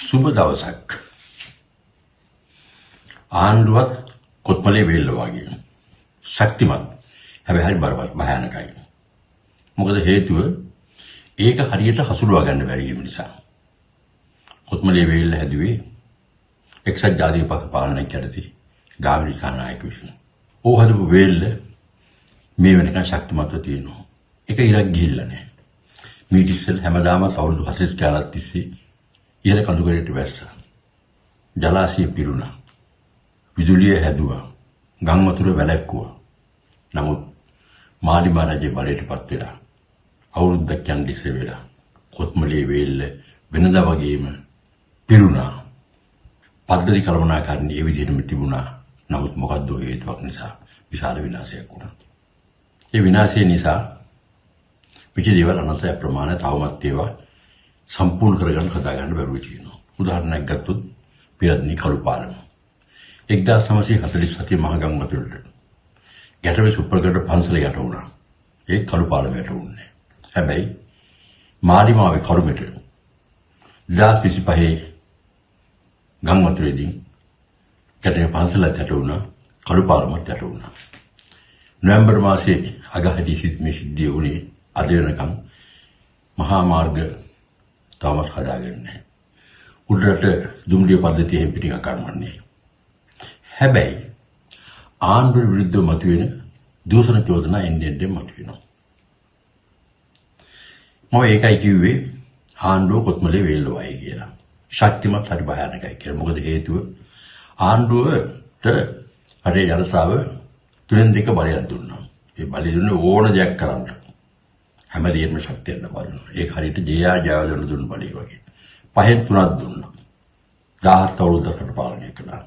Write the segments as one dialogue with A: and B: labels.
A: සුබ දවසක්. ආණ්ඩුවත් කොත්මලේ වේල්ල වගේ ශක්තිමත්. හැබැයි හරි බරපතල භයානකයි. මොකද හේතුව ඒක හරියට හසුරුවා ගන්න බැරි වීම නිසා. කොත්මලේ වේල්ල හැදුවේ එක්සත් ජාතික පක්ෂ පාලනයක් යටතේ ගාමිණී සානායක විසින්. ඕ හදපු වේල්ල මේ වෙනකන් ශක්තිමත්ව තියෙනවා. එක ඉරක් ගිහිල්ලා නැහැ. මීට ඉස්සෙල් හැමදාම අවුරුදු 40 ගානක් තිස්සේ ඉහළ කඳුකරයට වැස්සා. ජලාශය පිරුණා. විදුලිය හැදුවා. ගම් වතුර වැළැක්කුවා. නමුත් මාලිමා රජේ බලයටපත් වෙලා අවුරුද්දක් යන ඉස්සර වෙලා කොත්මලේ වේල්ල වෙනදා වගේම පිරුණා. පද්ධති කළමනාකරණය ඒ විදිහටම තිබුණා. නමුත් මොකද්ද හේතුවක් නිසා විශාල විනාශයක් වුණා. ඒ විනාශය නිසා පිටි දේවල් අනන්ත ප්‍රමාණය තවමත් ඒවා සම්පූර්ණ කරගන්න හදාගන්න බැරුව තියෙනවා. උදාහරණයක් ගත්තොත් පිරද්නි කළු පාලම. 1947 මහ ගම් වතුරට ගැටවේ සුප්‍රකට පන්සල යට වුණා. ඒ කළු පාලම යට වුණේ. හැබැයි මාලිමාවේ කරුමෙට 2025 ගම් වතුරේදී ගැටවේ පන්සලත් යට වුණා, කළු පාලමත් යට වුණා. නොවැම්බර් මාසයේ අගහදී මේ සිද්ධිය වුණේ. අද වෙනකම් මහා මාර්ග තවමත් හදාගෙන නැහැ. උඩරට දුම්රිය පද්ධතිය එහෙම පිටින් අකර්මණ්‍යයි. හැබැයි ආණ්ඩුව විරුද්ධව මතුවෙන දූෂණ චෝදනා එන්න එන්න මතුවෙනවා. මම ඒකයි කිව්වේ ආණ්ඩුව කොත්මලේ වේල්ල වයි කියලා. ශක්තිමත් හරි භයානකයි කියලා. මොකද හේතුව ආණ්ඩුවට රටේ ජනතාව තුනෙන් දෙක බලයක් දුන්නා. ඒ බලය දුන්නේ ඕන දෙයක් කරන්න. හැම දෙයක්ම ශක්තියක් ලබා දුන්නා. ඒක හරියට ජේ.ආර්. ජයවර්ධන දුන්න බලය වගේ. පහෙන් තුනක් දුන්නා. 17 අවුරුද්දකට පාලනය කළා.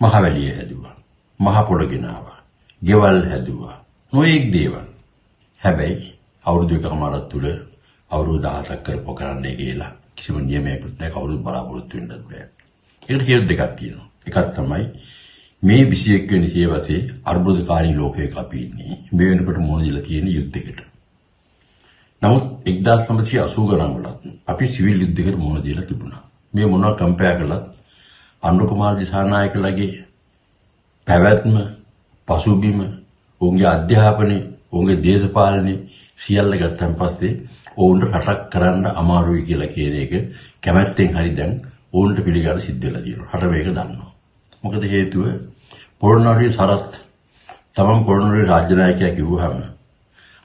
A: මහවැලිය හැදුවා. මහ පොළ ගෙනාවා. ගෙවල් හැදුවා. නොයෙක් දේවල්. හැබැයි අවුරුදු එකමාරක් තුල අවුරුදු 17ක් කරපො කරන්නයි කියලා කිසිම නියමයක්වත් නැහැ, කවුරුත් බලාපොරොත්තු වෙන්නත් බෑ. ඒකට හේතු දෙකක් තියෙනවා. එකක් තමයි මේ 21 වෙනි සියවසේ අර්බුදකාරී ලෝකයක අපි ඉන්නේ. මේ වෙනකොට මුහුණ දීලා තියෙන යුද්ධයකට. නමුත් 1980 ගණන් වලත් අපි සිවිල් යුද්ධයකට මුහුණ දීලා තිබුණා. මේ මොනවා කම්පෙයාර් කළත් අනුර කුමාර දිසානායකලගේ පැවැත්ම, පසුබිම, ඔවුන්ගේ අධ්‍යාපනය, ඔවුන්ගේ දේශපාලනය සියල්ල ගත්තන් පස්සේ ඔවුන්ට රටක් කරන්න අමාරුයි කියලා කියන එක කැමැත්තෙන් හරි දැන් ඔවුන්ට පිළිගන්න සිද්ධ වෙලා තියෙනවා. රට මේක දන්නවා. මොකද හේතුව පොළොන්නරුවේ සරත් තමන් පොළොන්නරුවේ රාජ්‍ය නායකයා කිව්වහම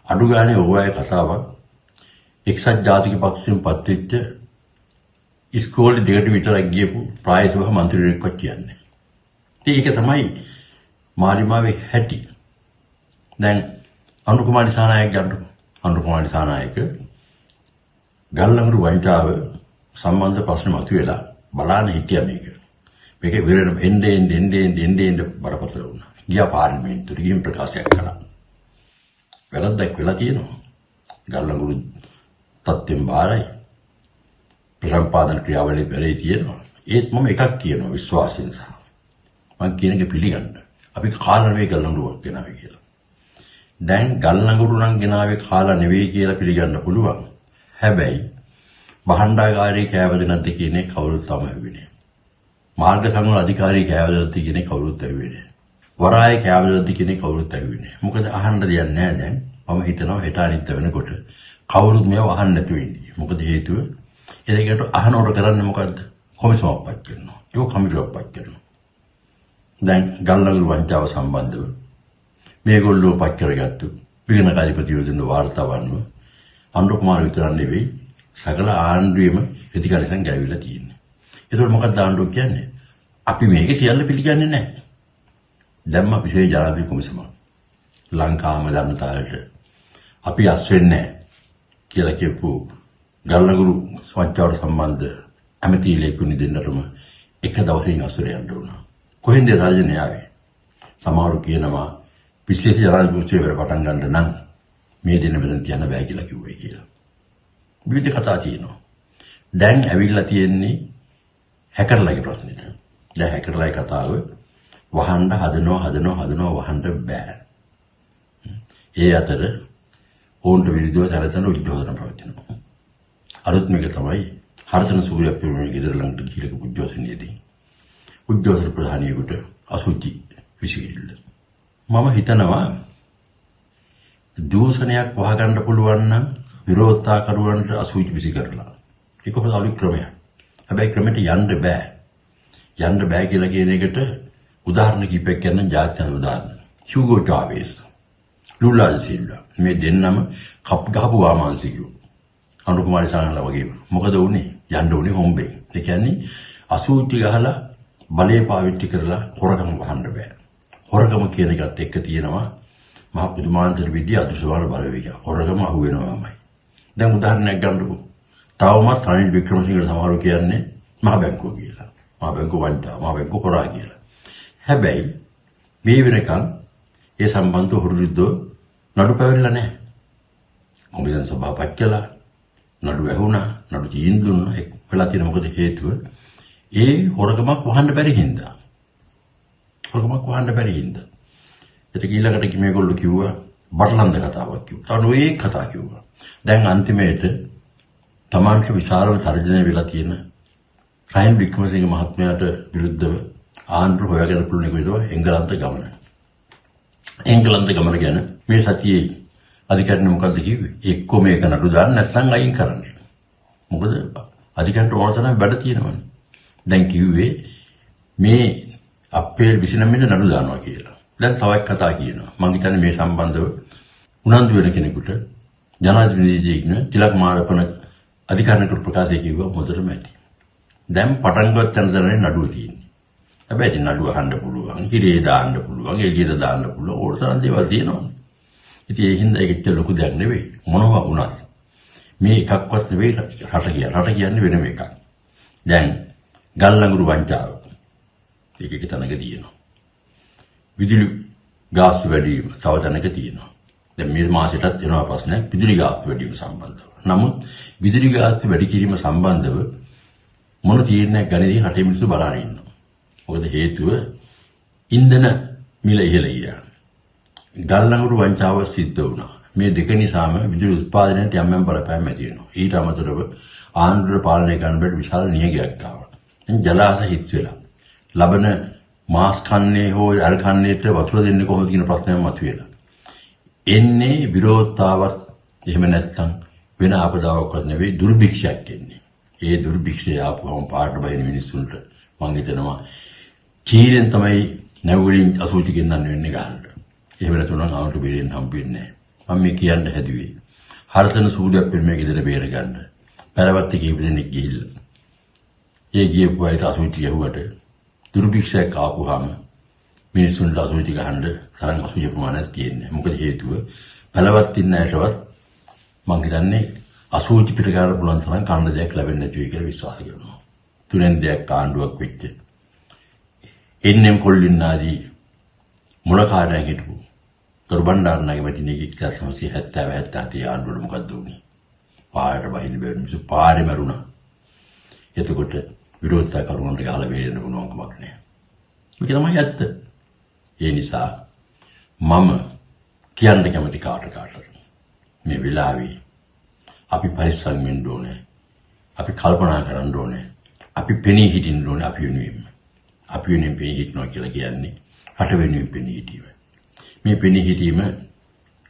A: අඩු ගානේ ඔය අය කතාවක් එක්සත් ජාතික පක්ෂයෙන් පත්වෙච්ච ඉස්කෝලේ දෙකට විතරක් ගියපු ප්‍රාය සභා මන්ත්‍රීවරයෙක්වත් කියන්නේ. ඉතින් ඒක තමයි මාලිමාවේ හැටි. දැන් අනුර කුමාර දිසානායක ගන්නකො. අනුර කුමාර දිසානායක ගල්ලඟුරු වංචාව සම්බන්ධ ප්‍රශ්න මතුවෙලා බලාන හිටියා මේක. මේක ඉවර වෙන එන්නේ එන්නේ එන්නේ එන්නේ එන්නේ බරපතල වුණා. ගියා පාර්ලිමේන්තුවට ගිහින් ප්‍රකාශයක් කළා. වැරද්දක් වෙලා තියෙනවා. ගල්ලඟුරු තත්ත්වෙන් බාරයි. ප්‍රසම්පාදන ක්‍රියාවලිය වැඩේ තියෙනවා. ඒත් මම එකක් කියනවා විශ්වාසයෙන් සහ මං කියන එක පිළිගන්න. අපි කාලා නෙවෙයි ගල්ලඟුරුවක් ගෙනාවේ කියලා. දැන් ගල්ලඟුරු නම් ගෙනාවේ කාලා නෙවෙයි කියලා පිළිගන්න පුළුවන්. හැබැයි භාණ්ඩාගාරයේ කෑවද නැද්ද කියන එක කවුරුත් තම ඇහුවේ නෑ. මාර්ග සංවර අධිකාරිය කෑවද නැද්ද කියන එක කවුරුත් ඇහුවේ නෑ. වරාය කෑවද නැද්ද කියන එක කවුරුත් ඇහුවේ නෑ. මොකද අහන්න දෙයක් නෑ දැන්. මම හිතනවා හෙට අනිද්දා වෙනකොට කවුරුත් මේව අහන්න නැතුව ඉන්නේ. මොකද හේතුව එදෙකට අහනකොට කරන්නේ මොකද්ද? කොමිසමක් පත් කරනවා. ඒක කමිටුවක් පත් කරනවා. දැන් ගල්නගුරු වංචාව සම්බන්ධව මේගොල්ලෝ පත් කරගත්තු විගණකාධිපතිවරු දෙන්න වාර්තාව අනුව අනුර කුමාර විතරක් නෙවෙයි සකල ආණ්ඩුවෙම ප්‍රතිකලකම් ගැවිලා තියෙන්නේ. ඒතකොට මොකක්ද ආණ්ඩුව කියන්නේ? අපි මේක සියල්ල පිළිගන්නේ නැහැ. දැම්ම විශේෂ ජනාධිපති කොමිසමක්. ලංකාවම දන්න තාලෙට අපි අස් වෙන්නේ නැහැ කියලා කියපු ගල්නගුරු වංචාවට සම්බන්ධ ඇමති ලේකුනි දෙන්නටම එක දවසින් අසුර යන්න වුණා. කොහෙන්ද ඒ තර්ජනය ආවේ? සමහරු කියනවා විශේෂ ජනාධිපති වැඩ පටන් ගන්න නම් මේ දෙන්න මෙතන තියන්න බෑ කියලා කිව්වේ කියලා. විවිධ කතා තියෙනවා. දැන් ඇවිල්ලා තියෙන්නේ හැකර්ලාගේ ප්‍රශ්නෙට. දැන් හැකර්ලාගේ කතාව වහන්න හදනවා හදනවා හදනවා වහන්න බෑ. ඒ අතර ඔවුන්ට විරුද්ධව තන තන උද්ඝෝෂණ පවතිනවා. අලුත්ම එක තමයි හර්ෂණ සූරියප්පිරිමේ ගෙදර ළඟට ගිහිල්ලා උද්ඝෝෂණයේදී උද්ඝෝෂණ ප්‍රධානියෙකුට අසුචි විසිකිරිල්ල. මම හිතනවා දූෂණයක් වහගන්න පුළුවන් නම් විරෝධතාකරුවන්ට අසුචි විසි කරලා. ඒක හොඳ අලුත් ක්‍රමයක්. හැබැයි ක්‍රමෙට යන්න බෑ. යන්න බෑ කියලා කියන එකට උදාහරණ කිහිපයක් කියන්න ජාත්‍යන්තර උදාහරණ. හියුගෝ චාවේස්, ලූලා ද සිල්වා මේ දෙන්නම කප් ගහපු වාමාංශිකයෝ. අනුර කුමාර දිසානායක වගේම. මොකද වුනේ? යන්න උනේ හොම්බෙන්. ඒ කියන්නේ අසුචි ගහලා බලය පාවිච්චි කරලා හොරකම වහන්න බෑ. හොරකම කියන එකත් එක්ක තියෙනවා මහ පුදුමාන්තර විදිය අදෘශ්‍යමාන බලවේගය. හොරකම අහු වෙනවාමයි. දැන් උදාහරණයක් ගන්නකෝ. තවමත් රනිල් වික්‍රමසිංහට සමහරව කියන්නේ මහ බැංකුව කියලා. මහ බැංකුව වංචා, මහ බැංකුව හොරා කියලා. හැබැයි මේ වෙනකන් ඒ සම්බන්ධ හොරු විරුද්ධව නඩු පැවරිලා නැහැ. කොමිෂන් සභාව පත් කළා. නඩු ඇහුණා, නඩු තීන්දුව දුන්නා. එක් වෙලා තියෙන මොකද හේතුව? ඒ හොරකමක් වහන්න බැරි හින්දා. හොරකමක් වහන්න බැරි හින්දා. එතක ඊළඟට මේගොල්ලෝ කිව්වා බටලන්ද කතාවක් කිව්වා. තව නොයේ කතා කිව්වා. දැන් අන්තිමේට තමන්ට විශාලම තර්ජනය වෙලා තියෙන රනිල් වික්‍රමසිංහ මහත්මයාට විරුද්ධව ආණ්ඩුව හොයාගෙන පුළුවන් එක විදිහට එංගලන්ත ගමන. එංගලන්ත ගමන ගැන මේ සතියේ අධිකරණය මොකද්ද කිව්වේ? එක්කෝ මේක නඩු දාන්න නැත්නම් අයින් කරන්න. මොකද අධිකරණයට ඕන තරම් වැඩ තියෙනවනේ. දැන් කිව්වේ මේ අප්‍රේල් 29 වෙනිදා නඩු දානවා කියලා. දැන් තවත් කතා කියනවා. මං හිතන්නේ මේ සම්බන්ධව උනන්දු වෙන කෙනෙකුට ජනාධිපති නීතිඥ තිලක් මාරපන අධිකරණ ප්‍රකාශය කිව්වා හොඳටම ඇති. දැන් පටන් ගන්න තැන තමයි නඩුව තියෙන්නේ. හැබැයි ඉතින් නඩුව අහන්න පුළුවන්, හිරේ දාන්න පුළුවන්, එළියට දාන්න පුළුවන් ඕන තරම් දේවල් තියෙනවනේ. ඉතින් ඒ හින්දා ඒක ඇත්තට ලොකු දෙයක් නෙවෙයි. මොනවා වුණත් මේ එකක්වත් නෙවෙයි රට කියන්නේ. රට කියන්නේ වෙනම එකක්. දැන් ගල්ලඟුරු වංචාව. ඒක එක තැනක තියෙනවා. විදුලි ගාස්තු වැඩි වීම තව තැනක තියෙනවා. දැන් මේ මාසෙටත් එනවා ප්‍රශ්නයක් විදුලි ගාස්තු වැඩි වීම සම්බන්ධව. නමුත් විදුලි ගාස්තු වැඩි කිරීම සම්බන්ධව මොන තීරණයක් ගන්නේද රටේ මිනිස්සු බලාගෙන ඉන්නවා. මොකද හේතුව ඉන්ධන මිල ඉහළ ගියා. ගල්ලඟුරු වංචාව සිද්ධ වුණා. මේ දෙක නිසාම විදුලි උත්පාදනයට යම් යම් බලපෑම් ඇති වෙනවා. ඊට අමතරව ආණ්ඩුව පාලනය කරන බැරි විශාල නියගයක් ආවා. දැන් ජලාශ හිස් වෙලා. ලබන මාස් කන්නේ හෝ අර කන්නේට වතුර දෙන්නේ කොහොමද කියන ප්‍රශ්නයක් මතුවෙලා. එන්නේ විරෝධතාවත් එහෙම නැත්නම් වෙන ආපදාවක්වත් නෙවෙයි දුර්භික්ෂයක් එන්නේ. ඒ දුර්භික්ෂය ආපුවම පාට බහින මිනිස්සුන්ට මං හිතනවා චීනෙන් තමයි නැව් වලින් අසුචි ගෙන්නන්න වෙන්නේ ගහන්න. එහෙම නැතුව නම් ආණ්ඩුවට බේරෙන්න හම්බ වෙන්නේ නැහැ. මම මේ කියන්න හැදුවේ. හර්ෂණ සූරියප්පිරිමේ ගෙදර බේර ගන්න. පැරවත්ත කීප දෙනෙක් ගිහිල්ලා. ඒ ගියපු අයට අසුචි ගැහුවට දුර්භික්ෂයක් ආපුවාම මිනිස්සුන්ට අසුචි ගහන්න තරම් අසුචි ප්‍රමාණයක් තියෙන්නේ. මොකද හේතුව පැලවත් ඉන්න අයටවත් මං හිතන්නේ අසුචි පිට ගන්න පුළුවන් තරම් කන්න දෙයක් ලැබෙන්නේ නැති වෙයි කියලා විශ්වාස කරනවා. තුනෙන් දෙයක් ආණ්ඩුවක් වෙච්ච එන්නෙම් කොල්ලින් ආදී මොන කාරණයක් හිටපු කරු බණ්ඩාරනායක මැතිණියගේ 1970 77 ආණ්ඩුවට මොකද්ද වුනේ? පාරට බහින්න බැරි මිනිස්සු පාරේ මැරුණා. එතකොට විරෝධතා කරුවන්ට ගහලා බේරෙන්න පුළුවන් කමක් නැහැ. මේක තමයි ඇත්ත. ඒ නිසා මම කියන්න කැමති කාට කාටද මේ වෙලාවේ අපි පරිස්සම් වෙන්න ඕනේ. අපි කල්පනා කරන්න ඕනේ. අපි පෙනී හිටින්න ඕනේ අපි වෙනුවෙන්ම. අපි වෙනුවෙන් පෙනී හිටිනවා කියලා කියන්නේ රට වෙනුවෙන් පෙනී හිටීම. මේ පෙනී හිටීම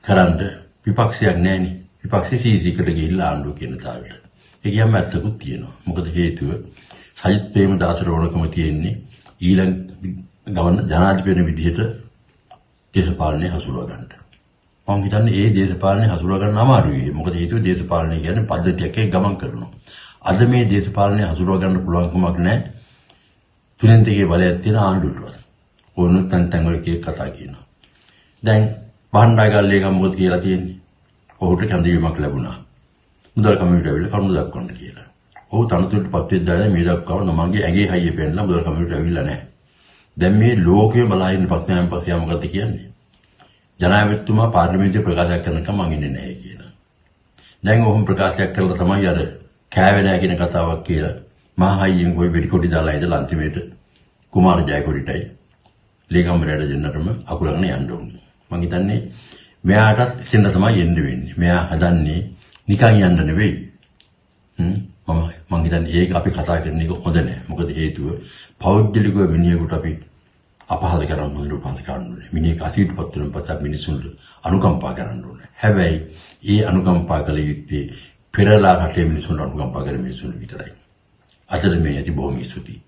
A: කරන්න විපක්ෂයක් නැහෙනි. විපක්ෂේ සීසී එකට ගිහිල්ලා ආණ්ඩුව කියන තාලෙට. ඒක යම් ඇත්තකුත් තියෙනවා. මොකද හේතුව සජිත් ප්‍රේමදාසට ඕනකම තියෙන්නේ ඊළඟ ගමන ජනාධිපති වෙන විදිහට දේශපාලනය හසුරුවා ගන්න. මං හිතන්නේ ඒ දේශපාලනය හසුරුවා ගන්න අමාරුයි. මොකද හේතුව දේශපාලනය කියන්නේ පද්ධතියක් එක්ක ගමන් කරනවා. අද මේ දේශපාලනය හසුරුවා ගන්න පුළුවන්කමක් නැහැ. තුනෙන් දෙකේ බලයක් තියෙන ආණ්ඩුවටවත්. ඕනුත් තැන් තැන් වල කී කතා කියනවා. දැන් භාණ්ඩාගාර ලේකම් මොකද කියලා තියෙන්නේ? ඔහුට කැඳවීමක් ලැබුණා. මුදල් කමිටුවට ඇවිල්ලා කරුණු දක්වන්න කියලා. ඔහු තනතුරට පත් වෙද්දී මේ දක්වාම තමන්ගේ ඇඟේ හයිය පෙන්නලා මුදල් කමිටුවට ඇවිල්ලා නැහැ. දැන් මේ ලෝකෙම බලා ඉන්න ප්‍රශ්නයන් පස්සේ මොකද්ද කියන්නේ? ජනාධිපතිතුමා පාර්ලිමේන්තුවේ ප්‍රකාශයක් කරනකම් මං ඉන්නේ නැහැ කියලා. දැන් ඔහුම ප්‍රකාශයක් කරලා තමයි අර කෑවේ නැහැ කියන කතාවක් කියලා මහා හයියෙන් කොයි වෙඩි කොටි දාලා ඉඳලා අන්තිමේට කුමාර ජයකොඩිටයි ලේකම්වරයාට දෙන්නටම අකුලගෙන යන්න ඕනේ. මං හිතන්නේ මෙයාටත් එතෙන්ට තමයි එන්න වෙන්නේ. මෙයා හදන්නේ නිකන් යන්න නෙවෙයි. මං හිතන්නේ ඒක අපි කතා කරන එක හොඳ නෑ. මොකද හේතුව පෞද්ගලිකව මිනිහෙකුට අපි අපහාස කරන්න හොඳ උපහාස කරන්න ඕනේ. මිනිහෙක් අසීරුපත් වෙන පස්සේ අපි මිනිසුන්ට අනුකම්පා කරන්න ඕනේ. හැබැයි ඒ අනුකම්පා කළ යුත්තේ පෙරලා රටේ මිනිසුන්ට අනුකම්පා කරන මිනිසුන්ට විතරයි. අදට මේ ඇති බොහොම ස්තුතියි.